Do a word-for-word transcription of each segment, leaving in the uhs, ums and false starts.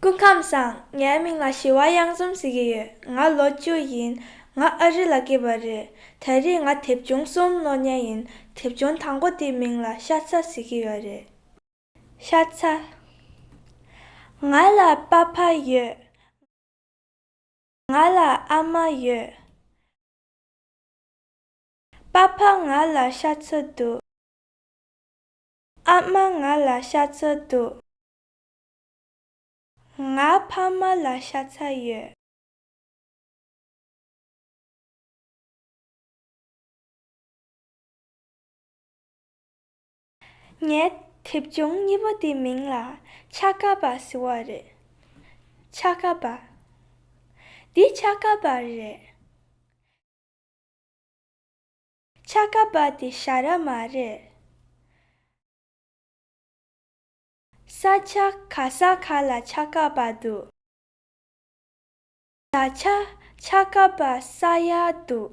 སྐུ་ཁམས་བཟང་། ངའི་མིང་ལ་ཞི་བ་གཡང་འཛོམས་ཟེར་གྱི་ཡོད། ང་ལོ་བཅུ་ཡིན། ང་ཨ་རི་ལ་སྐྱེས་པ་རེད། ད་རེས་ང་དེབ་ཆུང་གསུམ་ཀློག་མཁན་ཡིན། དེབ་ཆུང་དང་པོ་དེའི་མིང་ལ་ཤ་ཚ་ཟེར་གྱི་ཡོད་རེད། ཤ་ཚ། ང་ལ་པ་ཕ་ཡོད། ང་ལ་ཨ་མ་ཡོད། པ་ཕ་ང་ལ་ཤ་ཚ་འདུག་ཨ་མ་ང་ལ་ཤ་ཚ་འདུག་ང་ཕ་མ་ལ་ཤ་ཚ་ཡོད། ངའི་དེབ་ཆུང་གཉིས་པ་དེའི་མིང་ལ་ཆ་ག་པ་ཟེར་བ་རེད། ཆ་ག་པ། འདི་ཆ་ག་པ་རེད། ཆ་ག་པ་དེ་ཞ་ར་མ་རེད། ས་ཆ་ག་ས་ག་ལ་ཆ་ག་པ་འདུག་བརྡ་ཆ་ཆ་ག་པ་ས་ཡ་འདུག་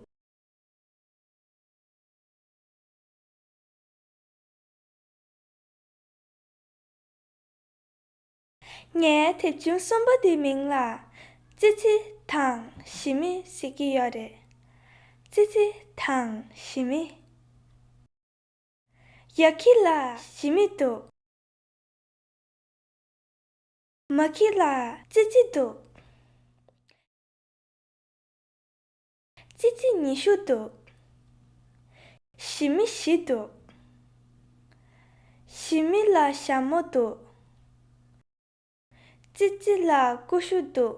ངའི་དེབ་ཆུང་གསུམ་པ་དེའི་མིང་ལ་ཙི་ཙི་དང་ཞི་མི་ཟེར་གྱི་ཡོད་རེད། ཙི་ཙི་དང་ཞི་མི། ཡ་ཁི་ལ་ཞི་མི་འདུག་མ་ཁི་ལ་ཙི་ཙི་འདུག་ཙི་ཙི་ཉི་ཤུ་འདུག་ཞི་མི་བཞི་འདུག་ཞི་མི་ལ་ཞྭ་མོ་འདུག་ཙི་ཙི་ལ་ཀུ་ཤུ་འདུག